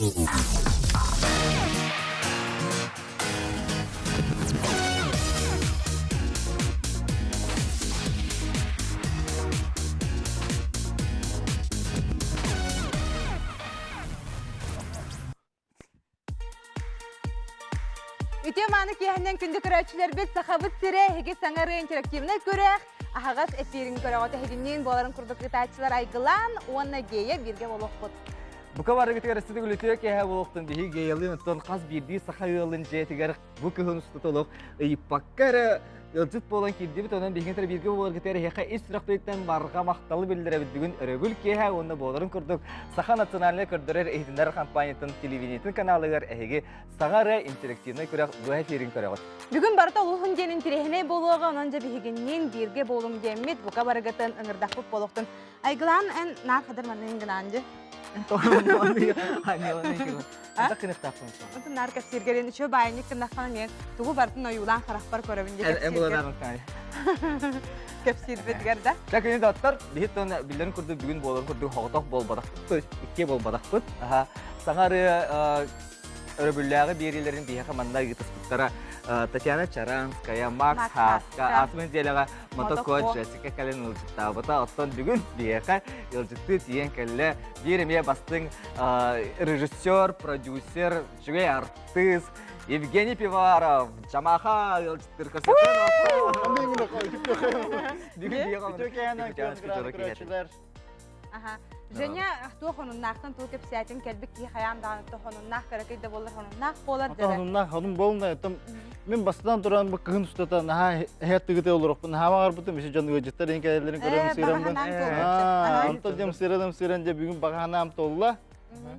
Үтүө мааны киэһэннэн күндү көрөөччүлэрбит Сахабыт сирэ эһиги саҥарыы интерактивнай күрэх аһаҕас эфирин көрөҕүт эһигинниин буоларын курдук ыытааччылар Айгылаан уонна Гея бииргэ буолуохпут. Бука барыгытыгар өссө үтүө киэһэ буолуохтун биһиги Геялыын оттон хас биирдии саха ыалын дьиэтигэр бу кыһын устата олох ыйыппакка эрэ ыалдьыт буолан киирдибит. Онон биһиги кытары бииргэ буоларгытыгар эһиэхэ ис сүрэхпититтэн барҕа махталы биллэрэбит. Бүгүн өрөбүл киэһэ уонна буоларын курдук Саха национальнай көрдөрөр иһитиннэрэр компаниятын телевидениетин каналыгар эһиги саҥа эрэ интерактивнай күрэх быһа эфирин көрөҕүт. Бүгүн барыта улууһун диэн интэриэһинэй буолуоҕа, онон дьэ биһигинниин бииргэ буолуҥ диэммит бука барыгытын ыҥырдахпыт буолуохтун. Айгылаан эн наар хадыр манныгын гынаан дьэ. Онтон наар кэпсииргэрин үчүгэй баайынньык гыннаххына мен тугу барытын ойуулаан харахпар көрөбүн дьэ Эн буланаарым кэпсиирбитигэр да. Дьэ күнү доттор, биһит тон биллэрин курдук бүгүн буоларын курдук хоҕотох буолбатахпыт, то есть икки буолбатахпыт. Аха, саҥа ырыа өрөбүллээҕи биэриилэрин биһиэхэ манна ыытыспыттара Татьяна Чаранская, Макс Хаска, ааспыт нэдиэлэҕэ Мотоко Джессика кэлэн ыалдьыттаабыта. Оттон бүгүн биһиэхэ ыалдьыттыы тиийэн кэллэ. Биир эмиэ бастыҥ режиссер, продюсер, үчүгэй артыыс Евгений Пивоваров, Жамаха ыалдьыттыыр Бүгүн Аха. Женя туох хонуннаахтан тугу кэпсээтин кэлбит киһи хайаан даҕаны то хонуннаах кыракый да буоллар хонуннаах буолар дьара. Хонуннаах хонун буолна этом мин бастан туран бу кыһын устата наһаа эһэт тыгыта олорохпун наһаа баҕарбытым үсү дьон ыалдьыттар ин кэлэллэрин көрөм сыыраммын. Онтон дьэм сыырадым сыыран дьэ бүгүн баҕанаам толла.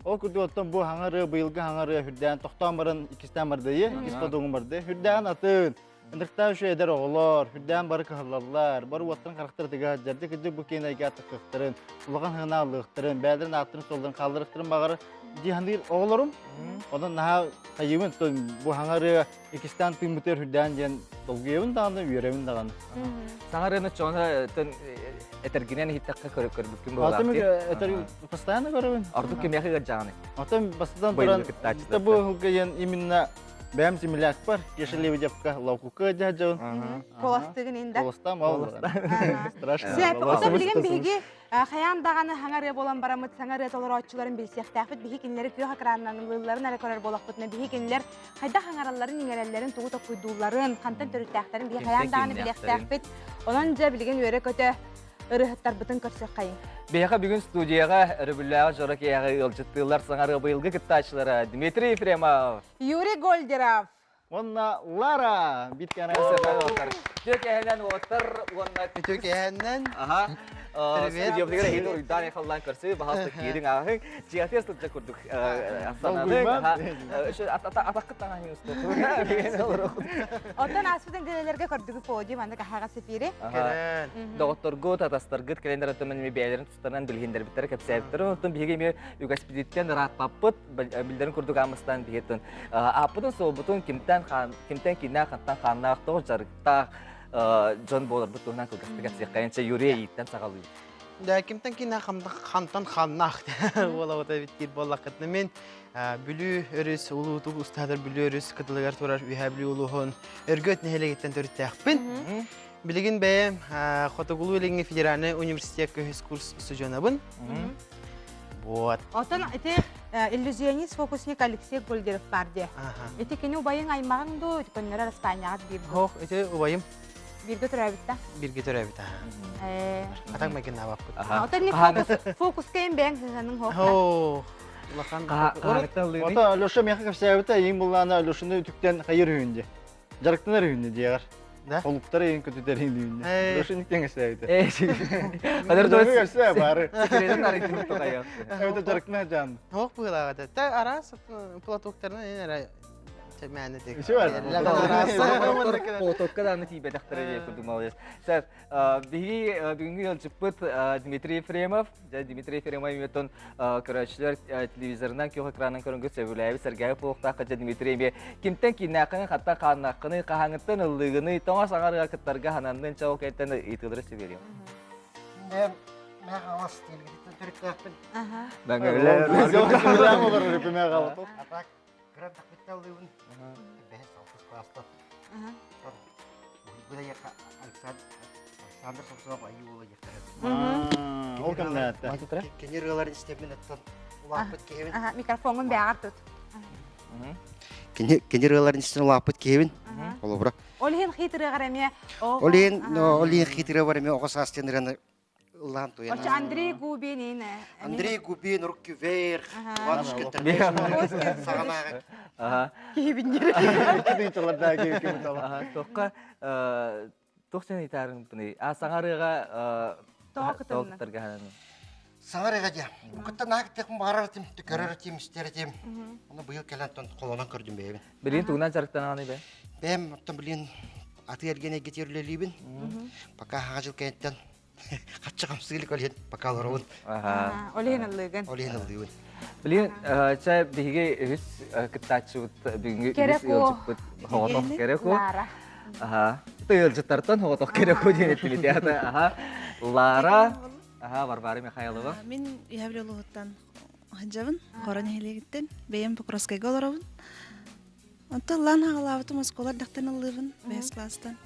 Ол курдук оттон бу хаҥарыа быйылгы хаҥарыа хүрдээн тохтоон баран иккистээн бардайы, иккис подугун барды. Хүрдээн атын Ынырыктаах үчүгэй эдэр оҕолор, үрдээн бары кыһаллаллар, бары уоттарын харахтара тыга сылдьар, кырдьык бу киэн эйгэ аттахтыахтарын, улахан сыана аллыахтарын, бэйэлэрин ааттарын-суолларын хаалларыахтарын баҕарар дии саныыр оҕолорум. Онон наһаа хайыыбын, бу хаҥарыа иккистээн тыыммытыгар үрдээн диэн долгуйабын даҕаны, үөрэбин даҕаны. Саҥарыаны чоно этэргинэн иһиттэххэ көрбүккүн буолаах. Этэр постоянно көрөбүн. Ордук кимиэхэ ыалдьаҕыный? Оттон бастатан туран, бу ыһылга именно Бэм землякпар Кеша Лебедевка лаукука дьаһдьабын. Куоластыгын инда. Куоластаам ол. Страшно. Сөп. Ото билигин биһиги хайаан даҕаны хаҥарыа буолан бараммыт саҥарыа толорооччуларын билсиэхтээхпит. Биһи кинилэри күөх экранынан ылыылларын эрэ көрөр буолахпытына биһи кинилэр хайдах хаҥаралларын, иҥэрэллэрин, тугу токкуйдуулларын, хантан төрүттээхтэрин биһи хайаан даҕаны билиэхтээхпит. Онон дьэ билигин үөрэ-көтө ырыһыттарбытын көрсөххэйиҥ. Биһиэхэ бүгүн студияҕа өрөбүллээҕи дьоро киэһэ ыалдьыттыыллар саҥарыа быйылгы кыттааччылара Дмитрий Ефремов, Юрий Гольдеров. Уонна Лара битканы Үтүө кэһэнэн уоттар уонна Үтүө кэһэннэн. Аха. Студиябытыгар эһиил уруйдаан айхаллаан көрсүү, баһаалыста киириҥ ааһыҥ. Дьиэтигэр сылдьа курдук сананыҥ. Атаххыт таҥаһын Оттон ааспыт нэдиэлэлэргэ көрдүгүт подиум маннык аһаҕас эфири. Доҕотторгут, атастаргыт кэлэн эрэ бэйэлэрин тустарынан билиһиннэрбиттэрэ, кэпсээбиттэрэ. Оттон биһиги эмиэ үгэспититтэн ырааппаппыт. Биллэрин курдук аамыстаан биһиттэн ааппытын-суолбутун кимтэн кимтэн кииннээх, хантан хааннаах, тоҕо дьарыктаах дьон буоларбыт туһунан кылгастык кэпсиэххэ. Юрий эйииттэн саҕалыыбыт. Да, кимтэн кииннээх, хантан хааннаах буолабыт эбит диир буоллаххытына мин Бүлүү өрүс улуутук устаатар Бүлүү өрүс кытылыгар турар Үөһээ Бүлүү улууһун Өргөт нэһилиэгиттэн төрүттээхпин. Билигин бэйэм Хотугулуу-Илиҥҥи федеральнай университекка үһүс курс студенабын. Вот. Оттон ити иллюзионист фокусник Алексей Гольдеров баар дии. Ити кини убайыҥ аймаҕыҥ дуу, ити көннөрөр Испанияҕа биир Ох, ити убайым. Бииргэ төрөөбүт да? Бииргэ төрөөбүт, аха. Атак майгыннаабаппыт. Оттон фокус, фокуска эн бэйэҥ сыһыаныҥ хоох. Оо, улахан. Ото Алеша миэхэ кэпсээбитэ, иҥ буллаана Алешаны үтүктэн хайыр үһүн дии. Дьарыктанар үһүн диэҕэр. Да? Холуктары иҥ көтүтэр үһүн. Алеша үтүктэн кэпсээбитэ. Хадыр Дөрү кэпсээ бары. Секретин арыйтын тутайа. Эбэтэ дьарыктана жаан. Туох быһыылаах этэ. Та араас платоктарынан эн эрэ мээнэ тек. Потокка дааны тиийбэтэхтэрэ диye курдук молодец. Сэр, биһиги бүгүҥҥү ыалдьыппыт Дмитрий Ефремов. Дьэ, Дмитрий Ефремов иметтон көрөөччүлэр телевизорынан күөх экранынан көрөнгө сөбүлээбит, сэргээбит буолуохтаах. Дьэ, Дмитрий эмиэ кимтэн кииннээххини, хаттан хааннааххыный, хаһааҥҥыттан ыллыыгыный, тоҥо саҥарыга кыттарга хананнын чау кэнтэн ыйытыылары сөбүлүөм. Мэхалас диэн төрүттээхпин. А так кыра дахпытталлыыбын. Бэһис алтыс класста. Александр Самсонов айыы уола диэхтэрэ. Ол кэмнээттэ. Кини ырыаларын истэммин оттон улааппыт киһибин. Микрофоҥун бэҕэр тут. Кини кини ырыаларын истэн улааппыт киһибин. Холобура. Ол иһин хит ырыаҕар эмиэ Ол иһин ол иһин хит ырыабар эмиэ оҕо саас диэн ырыаны ыллаан туйан. Оччо Андрей Губин Андрей Губин, руки вверх, Иванушка Интернешнл, саҕанааҕы. Киһибин Тоққа туох сен ыйтаарыҥпыный? А саҥарыаға Тоҕо кытынна? Саҥарыаға дия. Букутта наактык баарар этим, көрөр этим, истэр этим. Оны быйыл кэлэн тон холонон көрдүм бэйэбин. Билин тугунан дьарыктанаҕыный бе? Бэйэм оттон билин аты эрген эйгэтигэр үлэлиибин. Пока хаҕа жыл кэнниттэн хаччы хамсыылык ол иһин пока олоробун. Ол иһин ыллыыгын. Ол иһин ыллыыбын. Билин чэ биһиги үһүс кыттааччыбыт бүгүҥҥү үһүс ыалдьыппыт Хоҕотох Кереку. Лара. Аха. Ыалдьыттартан Хоҕотох Кереку диэн эттибит Аха. Лара. Аха, Варвара Михайлова. Мин Иһэбил улууһуттан сылдьабын, Хоро нэһилиэгиттэн. Бэйэм Покровскайга олоробун. Онтон ыллаан хаҕалаабытым оскуола эрдэхтэн ыллыыбын, бэһис класстан.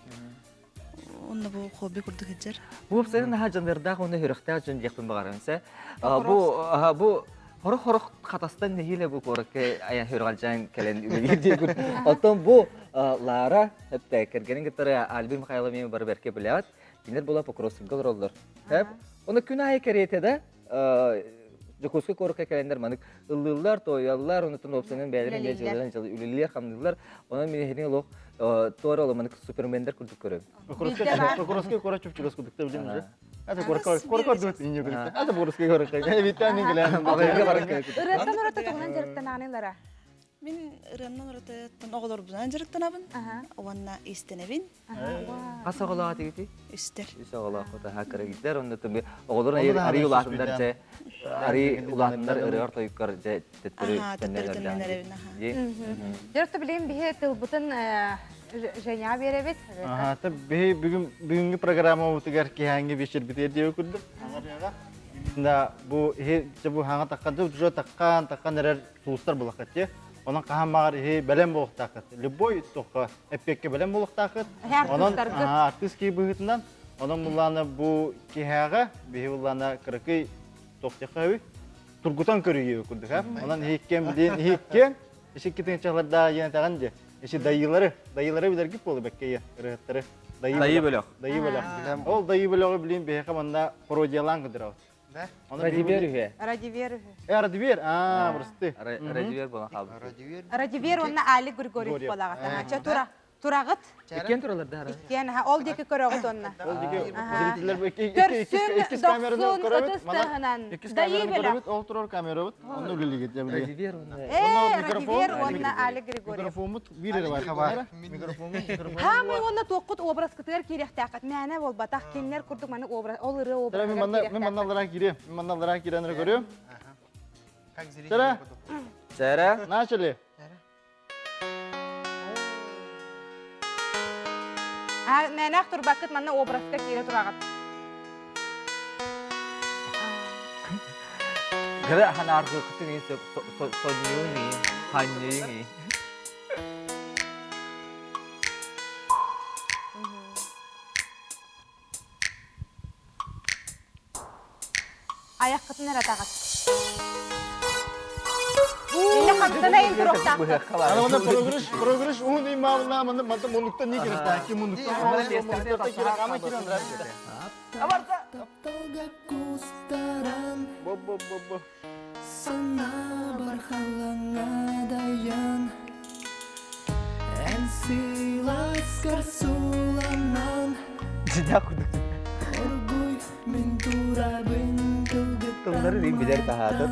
Онно бу хобби курдук сылдьар. Бу уопсайынан наһаа дьаныардаах уонна сүрэхтээх дьон диэхпин баҕарабын сэ. Бу бу хорох-хорох хатастан нэһиилэ бу куоракка айан сүрэҕэлдьээн кэлэн үлэлиир диэбит. Оттон бу Лара эптэ кэргэнин кытары Альбин Михайлов эмиэ бары бэркэ билэҕит. Кинилэр була Покровскайга олороллор. Оны күн аайы кэриэтэ да Дьокуускай куоракка кэлэннэр манык ыллыыллар, туойаллар, онутун уопсайынан бэйэлэрин эмиэ дьылларын дьыл үлэлиир, хамныыллар. Онон мин эһигини олох туора олох манык супермендер курдук көрөбүн. Покровскай куорат чупчугас курдук билим уже. Это куорат куорат дуут инне курдук. Это Покровскай куорат. Витамин гэлэн. Ырыаттан ураты тугунан дьарыктанаанылара? Мин ырыаннан ураты оҕолорбунан дьарыктанабын уонна иистэнэбин. Хас оҕолоох этигити? Үстэр. Үс оҕолоох таһа кыргыздар онно түмү оҕолорун ари улаатындар дьэ ари улаатындар ырыар тойуккар дьэ төттөрү төннөр эрэбин аха. Дьэ билигин биһи тылбытын Женя биэрэбит. Аха, та биһи бүгүн бүгүҥҥү программабытыгар киһээҥҥи биэчэрбитигэр диэби курдук. Да бу иһи бу хаҥа такка уже таккан таккан эрэр сулустар булаххат те. Онон хаһан баҕар иһи бэлэм буолуохтааххыт. Любой тохха эппиэккэ бэлэм буолуохтааххыт. Онон артыыс киһи быһыытынан онон буллаана бу киһээҕэ биһи буллаана кыракый тохтехаби тургутан көрүйүү курдук ха. Онон иһиккен билин иһиккен ишиккитин чаларда йэнтэҕин же. Иши дайылары, дайылары билэргит буолу бэккэ ырыһыттары. Дайы бөлөх. Дайы бөлөх. Ол дайы бөлөҕү билин биһиэхэ манна пародиялаан кыдырабыт. Радивер үһэ. Радивер үһэ. Э, Радивер, аа, прости. Радивер буолан хаалбыт. Радивер. Радивер уонна Али Григорьев буолаҕыт. Ча тура. Тураҕыт. Иккиэн туралар да Иккиэн, ол диэки көрөҕүт онно. Ол диэки зрителлер Көрсүн, иккис камераны дохсун, көрөбүт. ытыс тыаһынан. Иккис Дайыы камераны бөлөх. көрөбүт, ол турар камерабыт. Онно үлэлиигит дьэ билигин. Радивер уонна Э, микрофон. Радивер уонна Али Григорьев. Микрофоммут биир эрэ бар. Микрофоммут, микрофон. Хаамай уонна туоххут образкытыгар киириэхтээххит. Мээнэ буолбатах. Кинилэр курдук маны образ, ол ырыа Тара мен образыгар манна мен манна киириэхтээххит. аллараа киириэм. Мен манна аллараа киирэн эрэ көрүөм. Как зритель. Тара. Чара. Начали. А, мээнэх турбаккыт манна образка киирэ тураҕыт. Гара ханааргыкытын сонньуйуҥ ханньыйыҥ Айаххытын эрэ атаҕыт. Инне хамсана ин туруохтааххыт. Ана манна проигрыш, проигрыш уһун имаамна манна манна муннуктан не кирет ки муннуктан муннуктан кирет ама кирет Тапталга кустаран Бо бо бо бо. Санаа бархалаҥа дайан Эн сыыласкар сууланан Дьиҥнээх курдук. Оргуй мин турабын Тыллары тылгыттан билэр таһаатыр.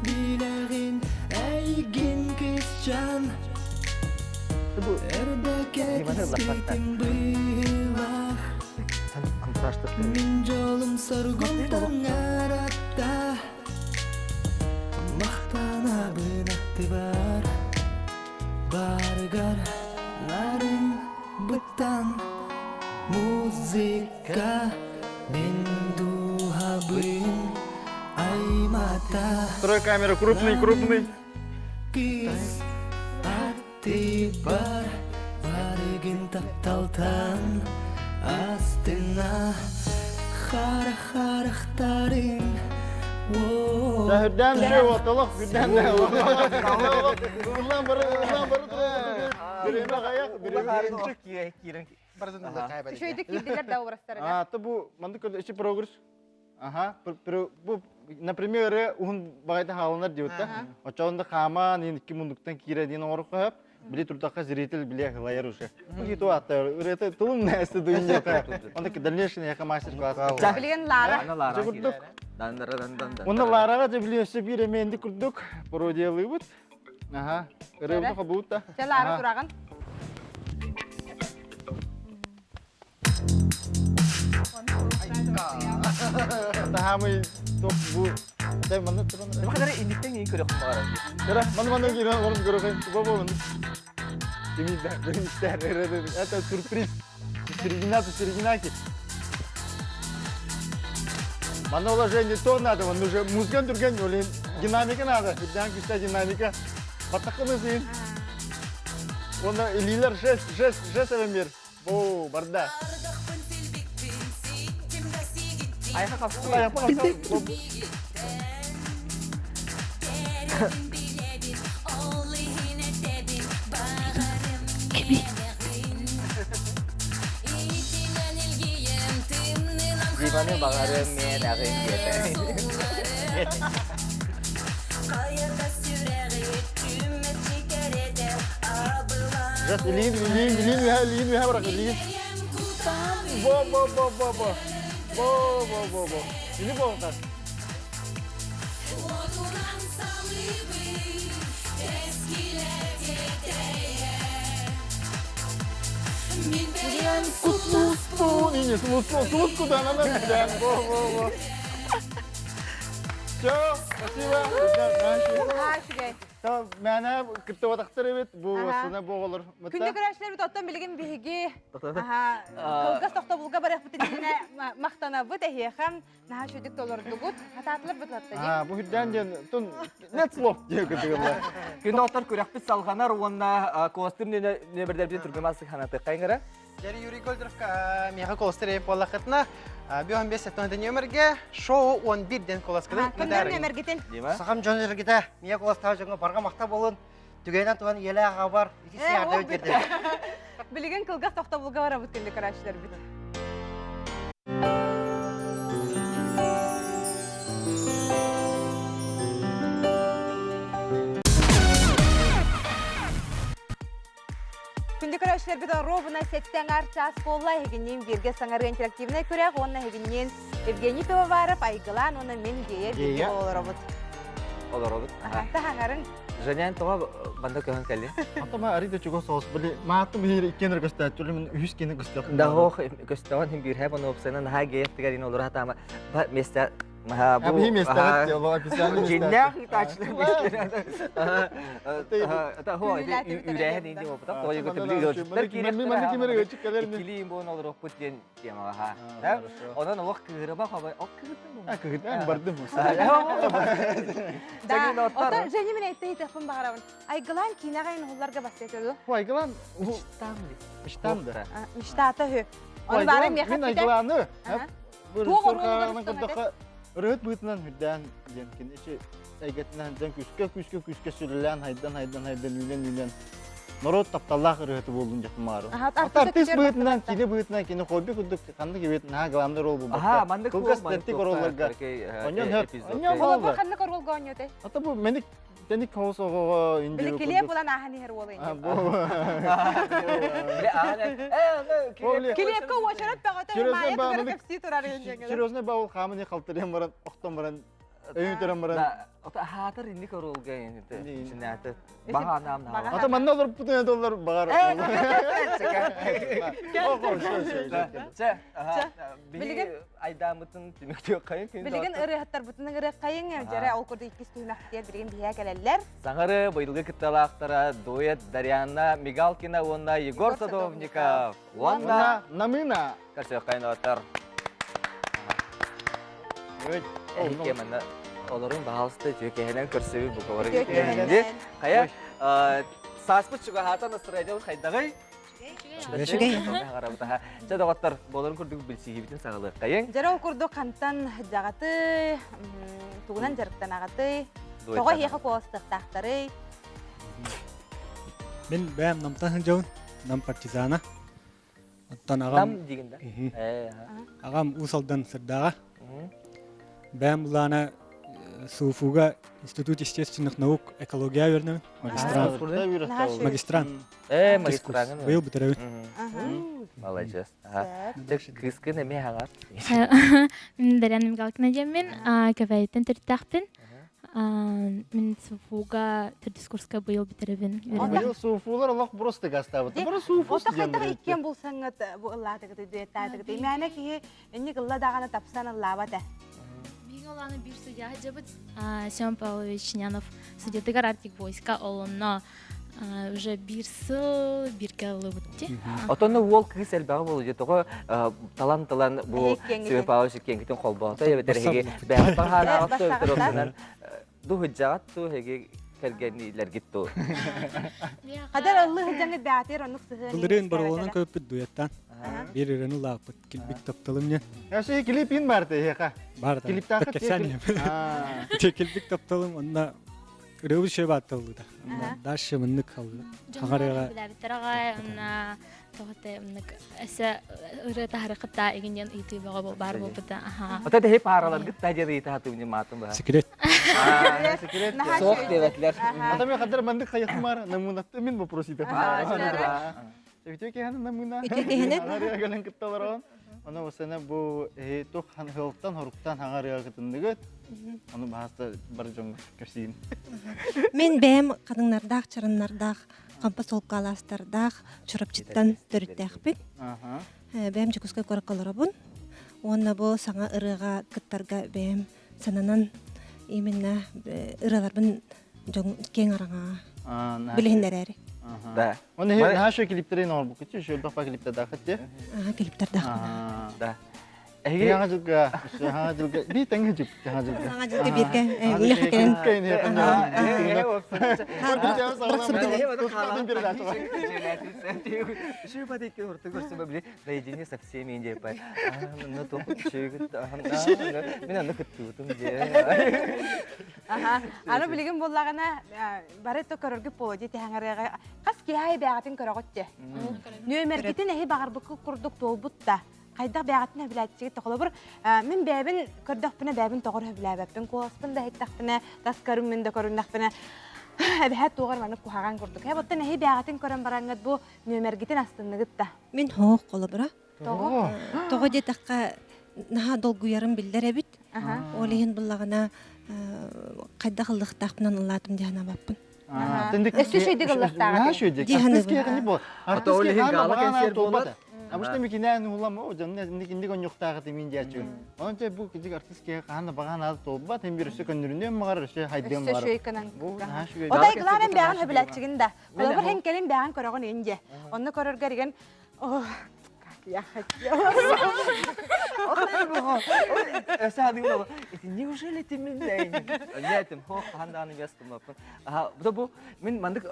Билэҕин эйигин кысчан Бу Эрдэ Диманы ыллаппаттар. кэтэспитим быһыылаах Мин дьолум соргум таҥаратта Махтанабын аттыбар Барыгар нарын быттан Музыка мин дууһабын. умата Второй камера крупный, крупный. Кис аттыбар барыгын тапталтан астына Хара-харахтарың Да үрдээн үшөө отолох, үрдээн Ыллаан бары, ыллаан бары Биреме хаяк, биреме Киирэн Барытын ылла кайба. Үчүгэйдик киирдилэр да образтарыгар. А, то бу маннык көрдө ичи прогресс. Аха, бу, например, ырыа уһун баҕайда хааланар диэбит да. Оччоҕунда хаамаан иин икки мундуктан киирэ диэн оҥороххо сөп. Били турдахха зритель биле хылайар уже. Бу хиту атта ырыата тылым нәсте дуйньяка. Онда дальнейший яка мастер-класс. Билигин Лара. Ана Лара Дьэ курдук. Дан-дан-дан-дан. Онно Лараҕа дьэ били өссө биир эмиэнди курдук пародиялыыбыт. Аха, ырыабыт хобуут да. Чэ Лара тураҕын. Таһаамый туох бу Дай манна туран. Бу кадары инниктен иин көрөх баҕарар. Кыра, маны маны киирэн олорон көрөҕүн. Бу бу Кими да Это сюрприз. Середина, серединаки. Манна уже не то надо, он уже музган түрген, олин динамика надо. Үрдән күстә динамика. Батаққымыз ин. Онда илилер жест, жест, жест мир. Бу, барда. Айха қапсы. Диваны бағарым мен ағын диэтэ. Жас илиин, илиин, илиин үһэ, илиин үһэ барак, илиин. Бо, бо, бо, бо, бо. Бо, бо, бо, бо. Или болтар. Кутуспун, сулус, сулус куда она Во, во, во. Все, спасибо. Үчүгэй. Мээнэ кыттыбатахтар эбит, бу сына буолар. Күндү көрөөчүлэрбит оттон билигин биһиги кылгас тохтобулга барыахпыт иннинэ махтанабыт эһиэхэ наһаа үчүгдүк толордугут. Хатаатылар бытылатта дии. Бу үрдээн диэн тун нет слов диye кытыгылла. Күндү оттор күрэхпит салҕанар уонна костюм нөмердербитин түргэмас ханатык кайгара. Дьэ Юрий Гольдеровка миэхэ колостер эп буоллахытына 5 15 нөмерге шоу 11 ден колосканы Көндөр нөмергитин. Сахам дьон эргитэ, мия колостаах дьоҥҥо барҕа махта буолун, түгэнэн туһан ийэлээх аҕабар ити сиэрдэбит тиэрдэбит. Билигин кылгас тохтобулга барабыт күндү көрөөччүлэрбит. Күндү көрөөччүлэрбит ровно сэттэн ар чаас буолла эһигинниин бииргэ саҥарыы интерактивнай күрэх уонна эһигинниин Евгений Пивоваров Айгылаан уонна мин Гея бииргэ олоробут. Олоробут. Таһаҥарын. Женян тоҕо банда көһөн кэлли? Ата ма ари да чугас соҕус били мааттым биһири иккиэн көстөөччүлү мин үһүс кини көстөх. Да хоох көстөҕөн хин биир хэп ону опсайна наһаа геев тигэр ин олоро хатаама месте Бу миэстэҕит Дьиннээх ыытааччылар миэстэлэр. Үүрээһин инди буолбатах. Тоҕо били ыалдьыттар киириэхтэрэ. Иккилии буолан олоруохпут диэн темаҕа. Онон олох кыырыба хабай. Ол кыырдым. Кыырдым бардым. Да, оттон Женя мен айтты итеппин баҕарабын. Айгылаан киинэҕэ инһулларга бастетеду. Айгылаан Мечтам. Мечтам да. Мечтата үһү. Оны бары миэхэ Мин Айгылааны Туох оруолугар көрдөххө ырыһыт быһыытынан үрдээн диэн кини ичи эйгэтинэн дьон күүскэ күүскэ күүскэ сүрүлээн хайдан хайдан хайдан үүнэн үүнэн норуот тапталлаах ырыһыты буоллун диэх маару. Артист быһыытынан кини быһыытынан кини хобби курдук ханнык эбит наһаа главный роль буолбакка. Кылгас тентик оруолларга онньон хөп онньон Холобур ханнык оруолга оонньуотай? Ата бу меник Тэник хоус оҕоҕо Били килиэп булан ааһан иһэр уол инди. Килиэпкэ уочарат бөҕөтө Маайа тугара кэпсии турар Серьезно баул хаамыны халтырыан баран охтон баран өйүн төрөн баран Хаатар инник оруолга иннинээти баҕанаам Ата манна олорпутун доллар бағар. Чэ, билигин айдаамытын түмүктүөх хайын күн Билигин ырыаһыттарбытын ырыаххайын дьэрэ ол курдук иккис түһүмэхтиэр билигин биһиэ кэлэллэр. Саҥары быйылгы кытталаахтара дуэт Дарианна Мигалкина уонна Егор Садовников. Уонна Намына. Көрсүөххайын оттор. Эһике манна. олорун баһаалыста үтүө киһинэн көрсөбүт бука бары. Хайа, сааспыт чугаһаата настроение хайдаҕый? Үчүгэй. Чэ доҕоттор, буоларын курдук билсиһиибитин саҕалыаххайыҥ. Дьэ ол курдук хантан дьаҕаты, тугунан дьарыктанаҕатый, тоҕо эһиэхэ куоластыахтаахтарый? Мин бэйэм Намтан сылдьабын, Нам партизана. Оттон аҕам Нам диигин да? Аҕам Уус Алдан Сырдааҕа. Бэйэм былаана СУФУга Институт естественных наук экология үөрэнэбин. Магистрант. Магистрант. Э, магистраҥын. Быйыл бүтэрэбин. Молодец. Дьэ, кыыскын эмиэ хаҥар. Мин Дарьяна Мигалкина диэммин, КВИ-тэн төрүттээхпин. Мин СУФУга төрдүс курска быйыл бүтэрэбин. Быйыл СУФУлар олох просто гастаабыт. Бары СУФУ Ота хайдах иккиэн булсаҥҥыт бу ыллаатыгыт дуэттаатыгыт. Имээнэ киһи инник ылла даҕаны тапсан ыллаабат ээ. Биһиги олааны биир судья сылдьабыт. Семен Павлович Нянов судьятыгар Арктик войска олонно уже биир сыл бирге ылыбыт ти. Отонно уол кыыс элбэҕи буолу дьэ тоҕо талан-талан бу Семен Павлович иккиэҥкитин холбоото эбэтэр эһиги бэйэҕит баһаанаҕыт ту эбэтэр оннунан ду хыдьаҕат ту эһиги кэргэнниилэргит ту. Хадар ыллы хыдьаҥыт бээтир оннук сыһыан. Былырыын барылынан көппүт дуэттан. Биир ырыаны лааппыт килбик тапталым не. Әсе клипин бар тиһиэхэ. Бар. Клиптаахыт Килбик тапталым онна Ырыабыт шөй баатталлыта. Дальше мыннык хаҥарыаҕа. Билээбиттэр аҕай, онна тоҕоте мыннык эсэ ырыа таһары кытта игин диэн ыйытыы бөҕө баар буолбута. Ота тэһи паараларгыт та диэн ыйыта хатыбыны маатын баһа. Секрет. Секрет. Суох диэбэтлэр. Ата мен хаддар мандык хайахмар намунатты мин вопрос ите. Үтө киһини намына. Үтө киһини. Хаҥарыа кэлэн кытталарон. Оны осена бу тух хылтан хоруктан хаҥарыа кытындыгыт. Ону баһаста бар дьоҥҥо кэпсиин. Мен бэйэм хатыҥнардаах, чараннардаах, хампа солкалаастардаах Чурапчыттан төрүттээхпин. Бэйэм Дьокуускай куоракка олоробун. Уонна бу саҥа ырыаҕа кыттарга бэйэм сананан именно ырыаларбын дьон киэҥ араҥаҕа билиһиннэрээри. Да. Оны наһаа шо клиптерин оҥорбуккут шөлбөх па клиптердаахыт те. Аха клиптердаах. Да. Эһиги Саҥа жылга, саҥа жылга, би тэҥҥэ жып, саҥа жылга. Саҥа жылга бииргэ үлэхэ кэлэн. Наедине со всеми деп ну то мен аны кыттыбытым Аха. Аны билигин буоллаҕына бары то көрөргүт буолуо дии тэһэҥэрыаҕа хас киһи бэҕэтин көрөҕүт дьэ. Нүөмэргитин эһи баҕарбыккыт курдук туолбут да хайдах бэҕэтин өбүлээччигит холобур мин бэйэбин көрдөхпүнэ бэйэбин тоҕор өбүлээбэппин куоласпын да иһиттэхпинэ тас көрүммүн да көрүннэхпинэ эбэһээт туоҕар маннык куһаҕан курдук э оттон эһи бэҕэтин көрөн бараҥҥыт бу нүөмэргитин астынныгыт да Мин хоох холобура. Тоҕо? Тоҕо диэтэххэ наһаа долгуйарым биллэр эбит. Ол иһин буллаҕына хайдах ыллыхтаахпынан ыллаатым дии санаабаппын. Өссө үчүгэйдик ыллахтааҕа. Ата ол иһин гала кэнсиэр буолар. Обычно микинээн улам о дьон инник онньуктааҕы тимин диэчү. Онон те бу кидик артист киһи хаһан да баҕаан аады туолбат, hem bir өссө көннөрүнүөн маҕар, өссө хайдыан Өссө маҕар. шөйкөнөн. Бу наһаа үчүгэй. Отой кылаан бэҕэн хөбүлээччигин да. Холобур һэн кэлин бэҕэн көрөҕүн иин дьэ. Онно көрөргөр игин Ох, как я хотела. Неужели ты меня? Нет, хо, хандааны бестумаппын. Аха, бу мин мандык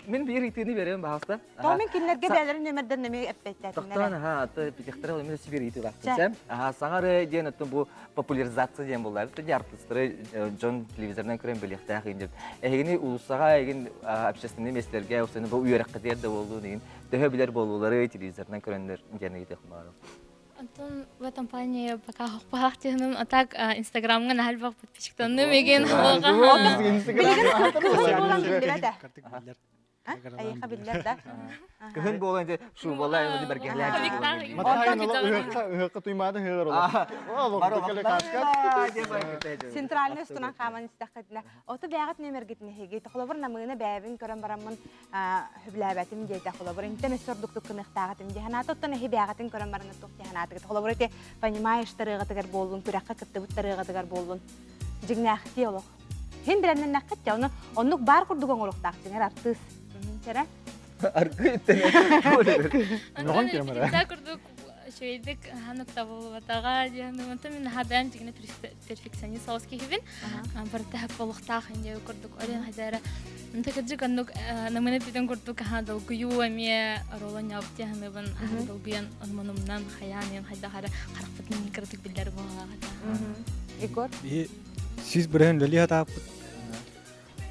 мин биир ыйтыыны берем баһаста. То мин кинилэргэ бээлэрин нөмерден нөмө эппеттэтиннэр. Тохтоон, аха, аты питехтер ол мен сибир ыйтыылаахпын. Аха, саҥары диэн оттон бу популяризация диэн буолар. Ити артыстары дьон телевизорынан көрөн билиэхтээх иин деп. Эһигини улуссаҕа эгин общественный миэстэлэргэ усаны бу үөрэххитигэр да буоллун игин төһө билэр буолуулары телевизорынан көрөннөр диэн ыйытыах баарым. Антон в этом плане пока хохпахах тиһиним, а так Инстаграмҥа наһаа элбэх подписчиктанным эгин Билигин кыһын буолан биллибэтэ. Эйиэхэ биллэр да. Кыһын буолан дьэ шубалай ылы бэргэһэлээн. Ыһыахха туймаада ыһыар олох. Центральный устунан хааман истэххитинэ, оту бэйэҕит нүөмэргитин эһиги холобур намыына бэйэбин көрөн бараммын сөбүлээбэтим диэтэ холобур интэн өссө ордуктук гыныахтааҕытым дии санаата оттон эһи бэйэҕитин көрөн баран туох дии санаатыгыт холобур ити понимаешь тарыаҕытыгар буоллун күрэххэ кыттыбыт тарыаҕытыгар буоллун дьиҥнээхтии олох хин билэннэннэххит дьэ ону оннук баар курдук оҥоруохтаах дьиҥэр артыыс чэрэ Аргы Антон курдук. үчүгэйдик ханнык табыллыбатаҕа диэн онтон мин наһаа бэйэм дьиҥинэ перфекционист соҕус киһибин. Барыта болуохтаах инде курдук олен хайда эрэ Онто кырдьык оннук намына эппитин курдук аха долгуйуу эмиэ оруолун ньообут диэханыбын аха долгуйан онмонумнан хайаан иэн хайдах эрэ харахпытын кыратык биллэр буолаҕата. Егор? Биһи сүүс бырыһын үлэлии сатааппыт.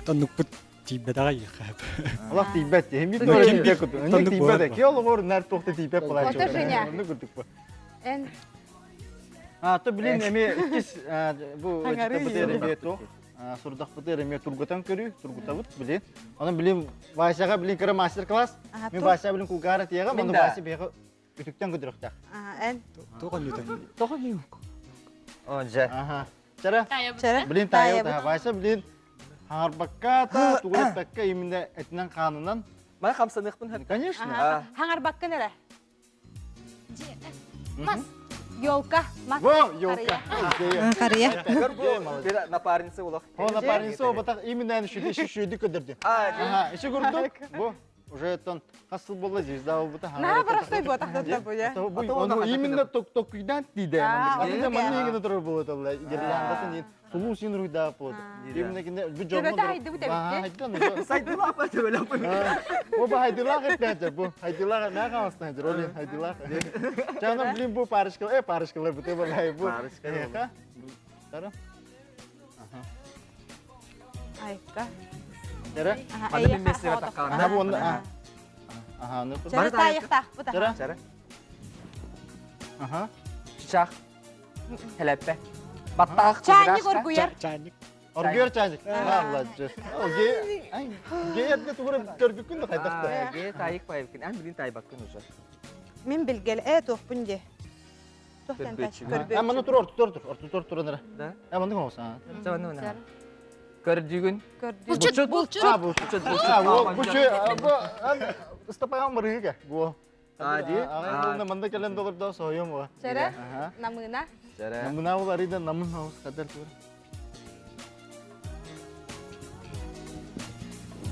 Тоннукпут тиийбэтэҕэ иэхэ. Олох тиийбэт. Ким Ким тиийбэт курдук. Тоннук Тиийбэт. Ки олоҕор нар туохта тиийбэт Ото Женя. Оннук курдук бу. Эн А, то билин эми иккис бу Хаҥарыы бытыр эми то сурдахпытыр эми тургутан көрүү, тургутабыт билин. Онон билин Васяга билин кыра мастер-класс. Мен Вася билин кулгаара тиэҕэ, онон Вася биһиэхэ үтүктэн көдүрөхтөх. Эн Тоҕо ньутан? Тоҕо ньук? О, дьэ. Аха. Чара. Чара. Билин таайабыт. Вася билин хаҥарбакка та, тугуратпакка именно этинэн хаанынан. Ман хамсаныахпын Конечно. Хаҥарбаккын эрэ. Мас. Елка. Мас. Во, елка. Харыйа. Бир напарница улах. О, напарница батах именно шүді шүді көдөрдү. Ага, иши курдук. Бу уже тон хас сыл болла звезда болбута. На простой бу тахтата бу я. Бу именно ток токуйдан тиде. Аны манны гына турар болот алла. Гирландатын сулуу син руйда болот. Именно кине бу жоммо. Төбөтө хайды бу тебитте. Сайдылах ба төбөлөп. О бу хайдылах этнәҗер бу. Хайдылах мә калыстан жер. Оли хайдылах. Жаным блин бу парышкал, э парышкалар бу төбөлай бу. Парышкалар. Тара. Айка. Тара. Аны мен мессеге таккан. Ага бу онда. Ага, ну. Чара тайыктаах бу Чара. Чара. Ага. Чичах. Хелеппе. Баттаах. Чайник оргуяр. Чайник. Оргуяр чайник. Алла жес. Ге, ай, ге этне тугура көрбүккүн да хайдахта. Ге тайык байыпкин. Эн билин тайбаккын уже. Мен билгел э туохпун де. Туохтан Көрбүөччү. көрбүөччү. А маны тур орту тур тур, орту тур тур Да. А маны коңса. Чабаны мына. Көрдүгүн. Көрдү. Булчут, булчут. А, булчут. А, бу бу бу ыстапаган барыга. Бу. А, ди? А, манда келен долар да союм бу. Чара. Намына. Чара. Намына бул арида намын хаус кадар тур.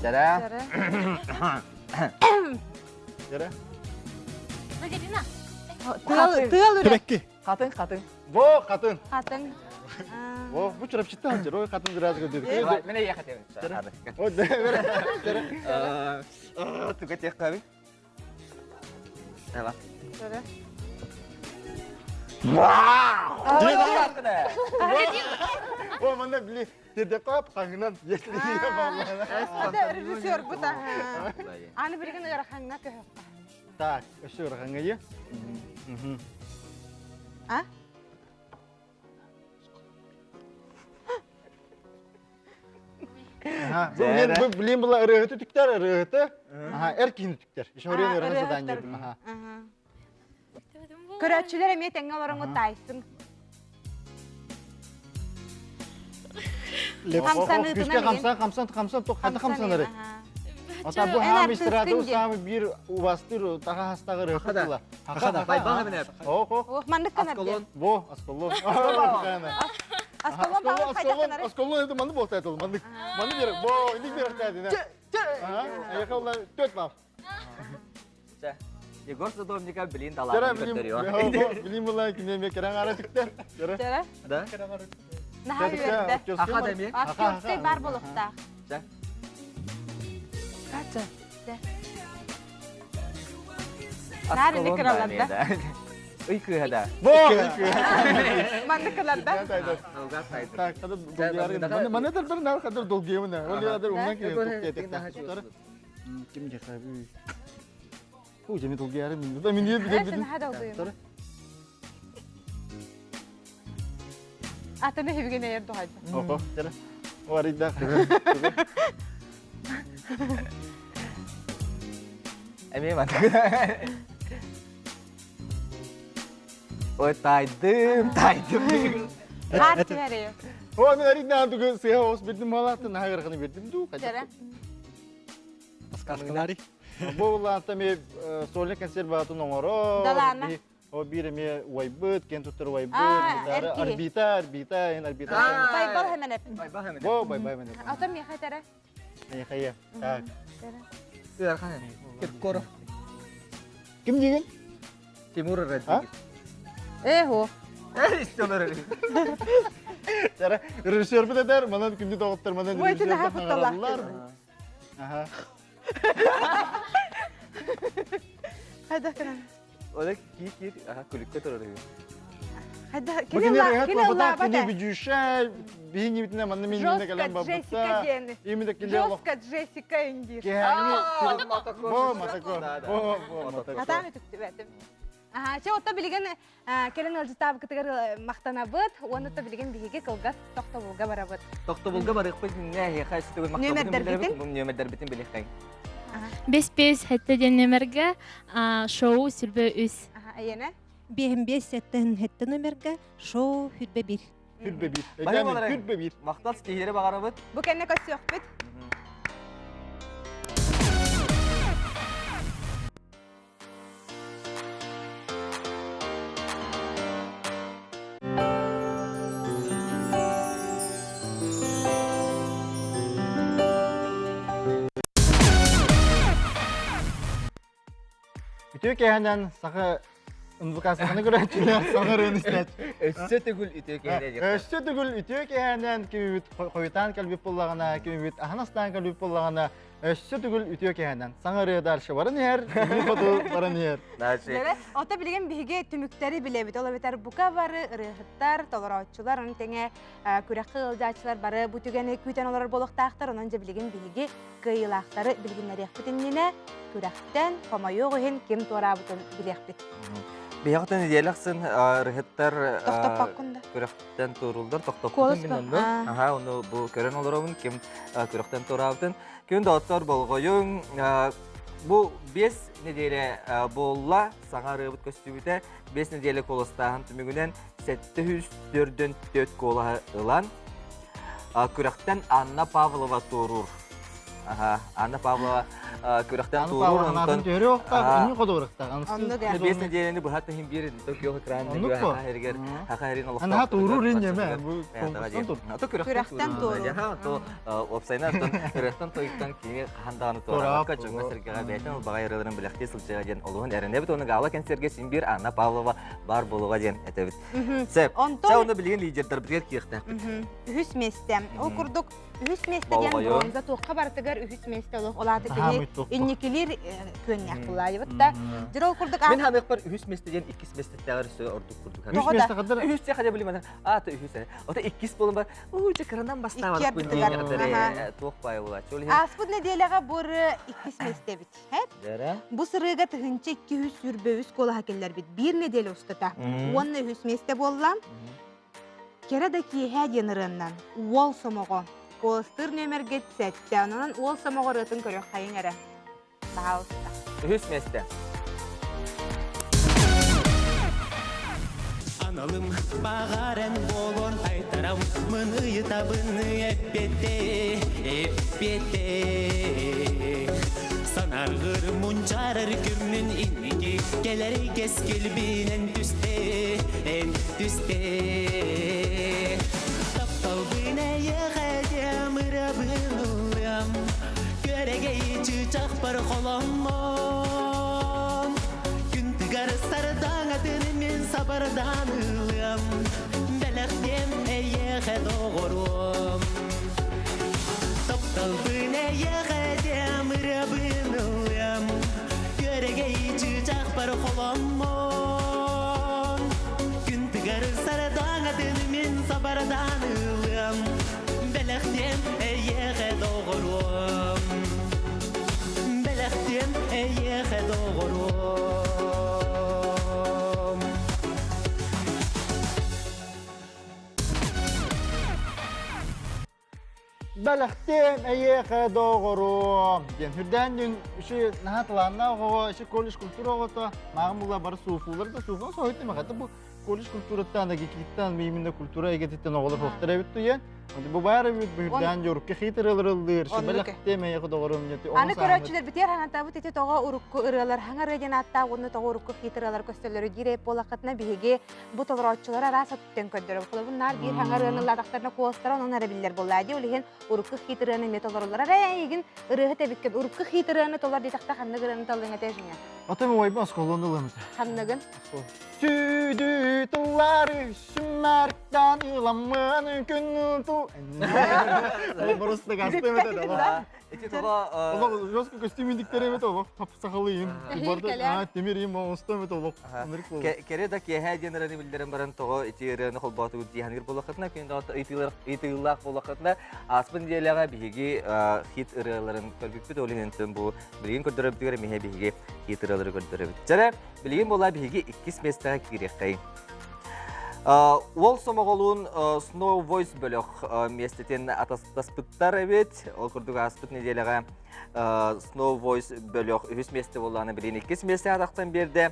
Чара. Чара. Чара. Валерина. Тыал тыал үрэ. Төбекки. Катын, катын. Бо катын. Хатын. Бо бу чурап чытты ханчыр. Ой катын зыраз көдүр. Мене я хотел. Ой, да, бер. Туга тех каби. Давай. Чара. О, манда били терде кап каңынан если я баллана. Ата режиссер бу та. Аны билген ырахаңна көһө. Так, өсө ырахаңга е. А? Бу билин була ырыгыты түктер, ырыгыты. Аха, эркин түктер. Ишорен ырыгы задание бердим. Аха. Көрөөччүлэр эмиэ тэҥҥэ олороҥҥу таайсыҥ. Күскә хамсан, хамсан, хамсан, тоқ хаты хамсан ыры. Ата бу хам истирады самы бир убастыр таға хастағы ырыгы Хахада, байбаға менеп. Ох, ох. Ох, маннык канар Асколон. Бо, асколон. Асколон баҕар хайдах гынары? Асколон это манны болта это, манны. Манны бер, бо, иник бер тәдин. Ага, улар төт бал. Егор Садовника билин Чара талаан билим, көрдөрүө. билим була кинеме керен ара түктер. Чара. Чара. Да? Наһаа үөрдэ. Аха да ми? Актерскай бар болуктаах. Ча. Кача. Наар инник кыралар да. Ый кыһа да. Бо! Маннык кылар да. Алга тайды. Так, кадыр долгияры. Мане дер бир нар кадыр долгиемне. Ол ядыр умна ки тукте Ким жакабы? Ху жеми долгияры мин. Да мин еп Э, сен наһаа долгуйум. Атыны хибигин эр тухайда. Охо, чара. Варида. Эми мандык. Ой, тайдым, тайдым. Хаар түһэрэ. О, мен аридна тугы сыха ос бирдим малатын хагырханы бирдим ду. Чара. Аскалари. Бу улаанта ми сольный концерт баатын оҥоро. Далаана. О биир эми уайбыт, кен туттар уайбыт, Аа, эр киһи. орбита, орбита, эн орбита. Байбал хэмэнэп. Байбаға менеп. Бо, бай бай мен. Ата миэхэ тара. Хайа. Так. Киркоров. Ким деген? Тимур Родригес. Ээ, хо. Истолар. Тара режиссер бит этер, манан күндү доҕоттор манан Бу ити наһаа режиссер кутталлаах. Аха. Хайда кынан. Ола киир киир, аха күлүккэ турар үһү. Хайда Бу кини кини ла рехет кини лабата ыллаабат кини ээ. бүдүүшэ биһин ибитинэ манна мин инне Жестко кэлэн Джессика барбыта. диэн. Именно кини олох Жестко Джессика индир. киһээҥи Бо бо матако. Бо бо матако. Хатаан үтүктүбэтим. Аха, чэ отто билигин кэлин ыалдьыттаабыкытыгар махтанабыт, уонна то билигин биһиги кылгас тохтобулга барабыт. Тохтобулга барыахпыт иннэ эһиэхэ өстүгүн махталбытын Нүөмэрдэргитин? билэбит, нүөмэрдэрбитин билиэххэйиҥ. Бес бес хэтте диэн нөмерге шоу сүрбө үс. Аха, эйиэнэ? Биэһин биэс сэттэн хэттэ номерга шоу хүрбэ бир. Хүрбэ бир. Бары Эдэмин боларай. хүрбэ бир. Махтал ситиһиилэри баҕарабыт. Бу кэннэ көрсүөхпүт. Үтүө киэһэнэн саха НВК-саханы көрөөччүлэр саҥа ырыаны истээч. Өссө төгүл үтүө киэһэнэн диэххэ. Өссө төгүл үтүө киэһэнэн кимибит хойутаан кэлбит буоллаҕына, кимибит аһан астаан кэлбит буоллаҕына, өссө төгүл үтүө киэһэнэн саҥа ырыа дальше баран иһэр, илии хоту баран иһэр. Дальше. Ото билигин биһиги түмүктэри билэбит. Ол эбэтэр бука бары ырыаһыттар, толорооччулар, ону тэҥэ күрэххэ ыалдьааччылар бары бу түгэни күүтэн олорор буолуохтаахтар. Онон дьэ билигин биһиги кыайыылаахтары билигиннэриэхпит иннинэ күрэхтэн хомойуох иһин ким туораабытын билиэхпит. Биһиэхэ нэдиэлэ ахсын ырыһыттар Тохтоппоккун да. күрэхтэн туорууллар, тохтоппутун мин онну. Аха, ону бу көрөн олоробун ким күрэхтэн туораабытын. Күн доҕоттор болҕойуҥ. Бу 5 нэдиэлэ буолла, саҥа ырыабыт көстүбүтэ. 5 нэдиэлэ куоластааһын түмүгүнэн 704 куолаһы ылан күрэхтэн Анна Павлова туоруур. Аха, Анна Павлова күрэхтэн туоруур. Онтон түһөрүөхтаах, үннү ходуурахтаах. Биэс нэдиэлэни быһа түһүн биир күөх экран хаха хэригэр хаха хэрин олохтоох. Анаха туоруур инньэмэ бу конкурстан тур. Күрэхтэн туоруур. То уопсайынан ырыаттан тойуктан кини хаһан даҕаны туораабакка дьоҥҥо сэргэҕэ бэйэтин ылбаҕай ырыаларын билэхтии сылдьыа диэн олуһун эрэнэбит уонна гала кэнсиэргэ син биир Анна Павлова баар буолуоҕа диэн этэбит. Сөп. Онтон Чэ, онно билигин лидердарбытыгар кииртэхпит. Үһүс миэстэ. Ол курдук үһүс миэстэ диэн бронза туохха барытыгар үһүс миэстэ олох ол аата кини инникилиир күөннээх булаайыбыт да. Дьэ ол курдук Мин ханыахпар үһүс миэстэ диэн иккис миэстэттээҕэр өссө ордук курдук. Тоҕо да? Үһүс диэн хотя бы аата үһүс ээ. Ото иккис буолан бар, уу дьэ кыранан бастаабатпын диэн туох баай булааччы. Ол иһин Ааспыт нэдиэлэҕэ бу иккис миэстэ эбит. Бу сырыыга 1223 куолаһа киллэрбит биир нэдиэлэ устата уонна үһүс миэстэ буолла. Кэрэ да киэһээ диэн ырыаннан уол сомоҕо куоластыыр нүөмэргэ сэттэ. Онон уол сомоҕо ырыатын көрүөххэйиҥ эрэ. Пожалуйста. Үһүс миэстэ. Аналым баҕаран буолуон айтарам мын ыйытабын эппиэтте эппиэтте Санаргыр мунчаарар күммүн инники кэлэр кэскилбинэн түсте эн түсте Тапталбын эйэҕэ диэм ырабын ылыам Күөрэгэй чыычахпар холоммон Күн тыгар сардаҥатын мин сабардаан ылыам Бэлэхтиэм эйиэхэ доҕоруом Тапталбын эйиэхэ диэм ырыабын ылыам Күөрэгэй чыычаахпар холоммон Күн тыгар сардаҥатын мин сабардаан ылыам Бэлэхтиэм эйиэхэ доҕоруом Бэлэхтиэм эйиэхэ доҕоруом Бэлэхтиэм эйиэхэ доҕоруом диэн үрдээн дүн үчү наһаа талааннаах оҕо иши колледж культура оҕото мааҕын була бары сууфулар да сууфун соһуйдум хата бу колледж культураттан агикиттан именно культура эйгэтиттэн оҕолор суохтар эбит туйан бу баар эбит бу үрдээн дьорукка хит ырыалар ыллыыр бэлэхтиэм эйиэхэ доҕоруом диэн Аны көрөөччүлэр битиэр ханатаабыт ити тоҕо урукку ырыалар хаҥа ырыа диэн ааттаах уонна тоҕо урукку хит ырыалар көстөллөрү диир эбит буоллаххытына биһиги бу толорооччулар араас өттүттэн көрдөрөбүт. Холобур, наар биир хаҥа ырыаны ыллаатахтарына куоластара онон эрэ биллэр буоллаа дии. Ол иһин урукку хит ырыаны эмиэ толороллор. Эрэ эйигин ырыаһыт эбиккин урукку хит ырыаны толор диэтэхтэ ханнык ырыаны таллыҥ этэ Женя? Отон уойба осколону ылымыта. Ханныгын? Сүдү тыллары сүммэртэн ыламмын күн ту. Просто гастым это да. Ити тоҕо Олох жестко костюм индиктер эбит олох сахалыйын. А темир им оҥостом эбит олох. Кэрэ да киэһэ диэн ырыаны биллэрэн баран тоҕо ити ырыаны холбоотугут дии саныыр буоллаххытына күн ыйытыылаах буоллаххытына ааспыт нэдиэлэҕэ биһиги хит ырыаларын көрбүппүт ол иһин бу билигин көрдөрөбүтүгэр эмиэ биһиги хит ырыалары көрдөрөбүт. Дьэрэ билигин буолла биһиги иккис миэстэҕэ киириэххэйин. Уол сомоҕолуун Snow Voice бөлөх миэстэтин атастаспыттар эбит. Ол курдук ааспыт нэдиэлэҕэ Snow Voice бөлөх үһүс миэстэ буоллаҕына билигин иккис миэстэҕэ тахсан биэрдэ.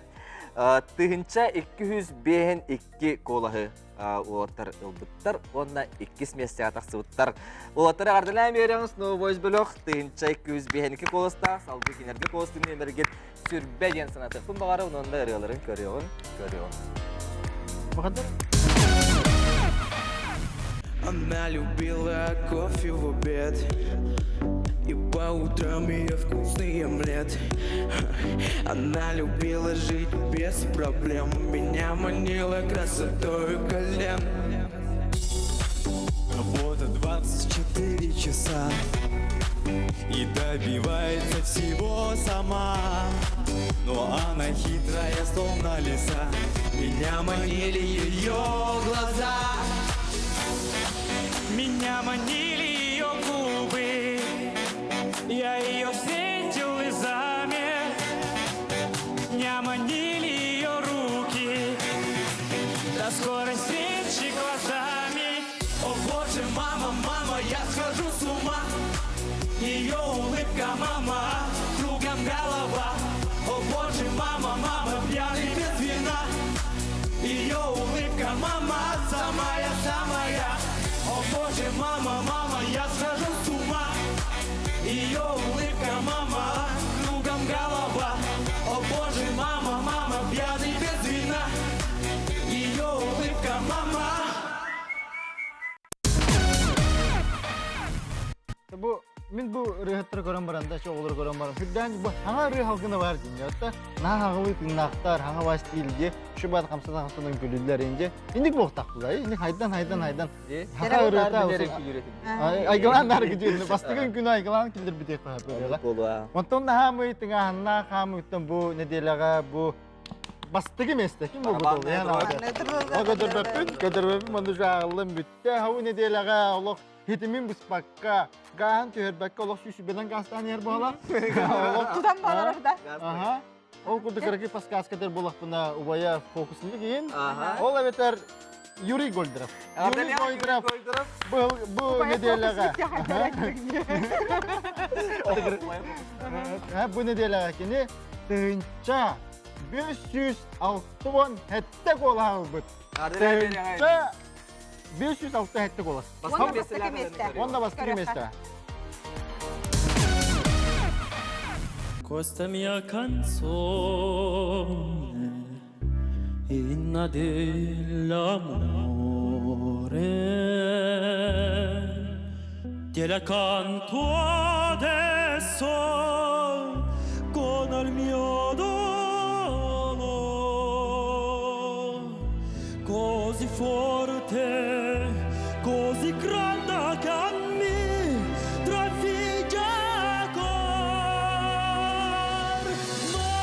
1252 куолаһы уолаттар ылбыттар уонна иккис миэстэҕэ тахсыбыттар. Уолаттары эҕэрдэлээн биэрэҕин Snow Voice бөлөх 1252 куоластаах салгыы кинилэргэ куоластыын нүөмэргит сүрбэ диэн санатыахпын баҕарабын уонна ырыаларын көрүөҕүн көрүөҕүн. Она любила кофе в обед И по утрам ее вкусный омлет Она любила жить без проблем Меня манила красотой колен Работа 24 часа И добивается всего сама Но она хитрая, словно лиса Меня манили ее глаза Меня манили ее губы Я ее встретил и замер Меня манили ее руки До скорой встречи глазами О боже, мама, мама, я схожу с ума Ее улыбка, мама, кругом голова О боже, мама, мама, пьяный без вина Ее улыбка, мама, самая, самая О боже, мама, мама, я схожу с ума Ее улыбка, мама, кругом голова О боже, мама, мама, пьяный без вина Ее улыбка, мама Бу мин бу ырыаһыттары көрөн баран да, оҕолору көрөн баран, сүрдээн бу хаҥа ырыа халгына бар дии. Отта наһаа хаҥалыы тыыннаахтар, хаҥа бас диилге, şu бат хамсана хамсанан күлүллэр инде. Инник буохтахтылар, инник хайдан хайдан хайдан. Хаха ырыата айгылаан нар гидиэн бастыгын күнү айгылаан киллэрбитиэх баһа. Онтон наһаа мы тыҥааһыннаах хаамыыттан бу неделяҕа бу бастыгы месте ким бу буолду? Көдөрбөппүн, көдөрбөппүн манны жааҕыллан бүттэ. Хау неделяҕа олох хитимин быспакка, гааһын түһэрбэккэ олох сүүсүбэнэн гаастаан иһэр буола. Тутан буолар да. Аха. Ол курдук кыракый подсказка буолахпына убайа фокусник иин. Ол эбэтэр Юрий Гольдеров. Юрий Гольдеров бу бу неделяҕа бу неделяҕа кини тыһыынча 567 куолаһа ылбыт. Тыһыынча 567 куолас. Уонна бастакы миэстэ. Уонна бастакы миэстэ. Questa mia canzone inna dell'amore Te la canto adesso con il mio dolore così forte, così grande che mi trafigge cor. Ma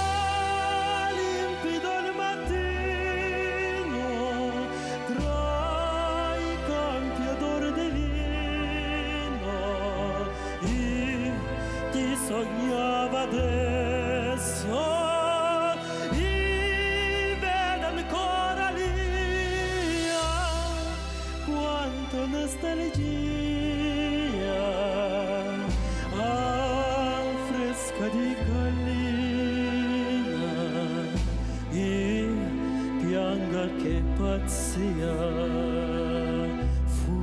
limpido il mattino tra i campi odor di vino io ti sognavo adesso io vedo ancora lì quanto nostalgia al fresco di collina io pianga che pazzia fu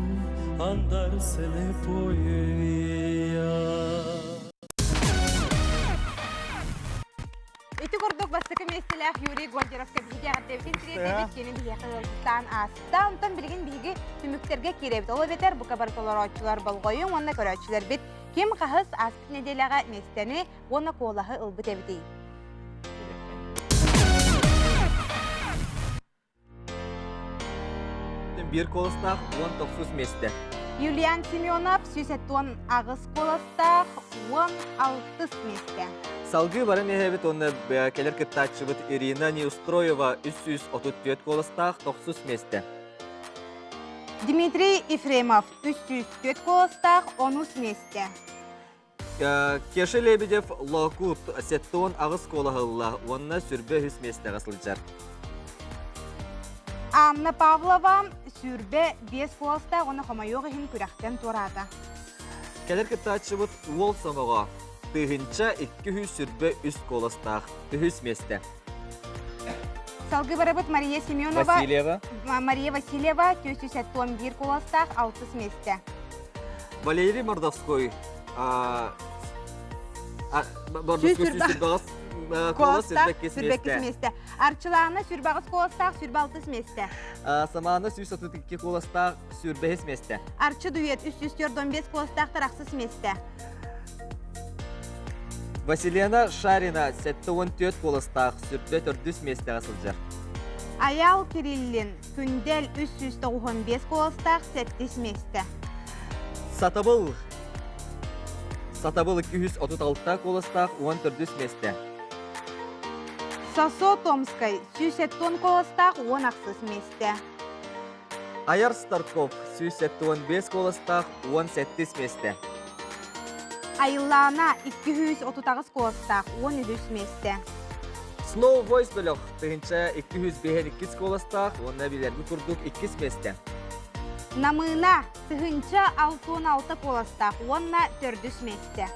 andarsene poi via Ити курдук бастакы миэстэлээх Юрий Гольдеровка биһиги эҕэрдэбитин тириэрдэбит, кини биһиэхэ ыалдьыттаан ааста. Онтон билигин биһиги түмүктэргэ киирэбит. Ол эбэтэр бука бары толорооччулар болҕойуҥ уонна көрөөччүлэрбит ким хаһыс ааспыт нэдиэлэҕэ миэстэни уонна куолаһы ылбыт эбитий? 171 куоластаах 19 миэстэ. Юлиан Семенов 178 куоластаах 16 миэстэ. Салгыы баран иһэбит уонна кэлэр кыттааччыбыт Ирина Неустроева 334 куоластаах 9 миэстэ. Дмитрий Ефремов 304 куоластаах 10 миэстэ. Кеша Лебедев Лоокуут 78 куолаһылла уонна сүрбэ үһүс миэстэҕэ сылдьар. Анна Павлова сүрбэ биэс куоластаах уонна хомойуох иһин күрэхтэн туораата. Кэлэр кыттааччыбыт Уол Сомоҕо 1223 куоластаах үһүс миэстэ. Салгыы барабыт Мария Семенова, Васильева. Мария Васильева 471 куоластаах алтыс миэстэ. Валерий Мордовской Мордовской сүрбэҕис куолас сүрбэккис миэстэ. миэстэ. Арчылаана сүрбэҕис куоластаах сүрбэ алтыс миэстэ. Самаана 132 куоластаах сүрбэһис миэстэ. Арчы Дует 345 куоластаах тарахсыс миэстэ. Василена Шарина 74 куоластаах сүрбэ төрдүс миэстэҕэ сылдьар. Аял Кириллин Күндэл 395 куоластаах сэттис миэстэ. Сатабыл Сатабыл 236 куоластаах 14 миэстэ. Сосо Томскай 170 куоластаах 16 миэстэ. Аяр Старков 175 куоластаах 17 миэстэ. Айыллаана 238 куоластаах 13 миэстэ. Snow Voice бөлөх 1252 куоластаах уонна билэрбит курдук иккис миэстэ. Намыына 1066 куоластаах уонна төрдүс миэстэ.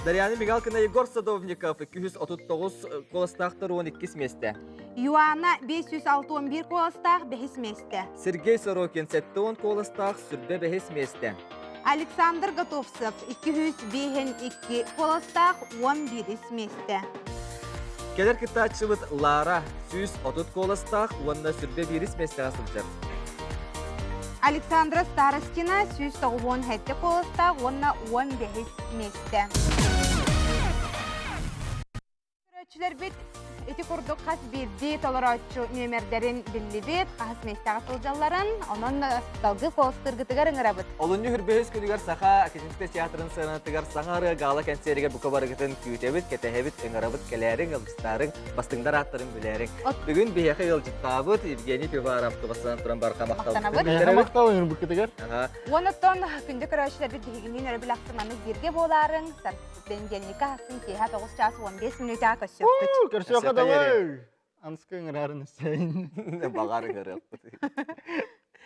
Дарьяна Мигалкина Егор Садовников 239 куоластаахтар 12 миэстэ. Юана 561 куоластаах бэһис миэстэ. Сергей Сорокин 70 куоластаах сүрбэ бэһис миэстэ. Александр Готовцев 252 куоластаах 11 миэстэ. Кэлэр кыттааччыбыт Лара 130 куоластаах уонна сүрбэ биирис миэстэҕэ сылдьар. Александра Старостина 197 куоластаах уонна 15 миэстэ. Көрөөччүлэрбит ити курдук хас биирдии толорооччу нүөмэрдэрин биллибит, хаһыс миэстэҕэ сылдьалларын, онон салгыы куоластыыргытыгар ыҥырабыт. Олунньу хүрбэһис күнүгэр Саха академическай театрын сыанатыгар саҥа ырыа гала кэнсиэригэр бука барыгытын күүтэбит, кэтэһэбит, ыҥырабыт, кэлээриҥ, ыалдьыттаарыҥ, бастыҥдар ааттарын билээриҥ. Бүгүн биһиэхэ ыалдьыттаабыт Евгений Пивоваров бастатан туран барҕа махталбытын Эһиэхэ махтал ыҥырбыккытыгар. Онтон күндү көрөөччүлэрбит биһигинниин өрөбүл ахсын маннык бииргэ буолаарыҥ, Бэнидиэнньиккэ ахсын киэһэ 9 чаас 15 мүнүүтэҕэ көрсүөхпүт. Көрсүөххэ давай! Анска ыҥырарын өссөйүн. Баҕар ыҥырыахпыт.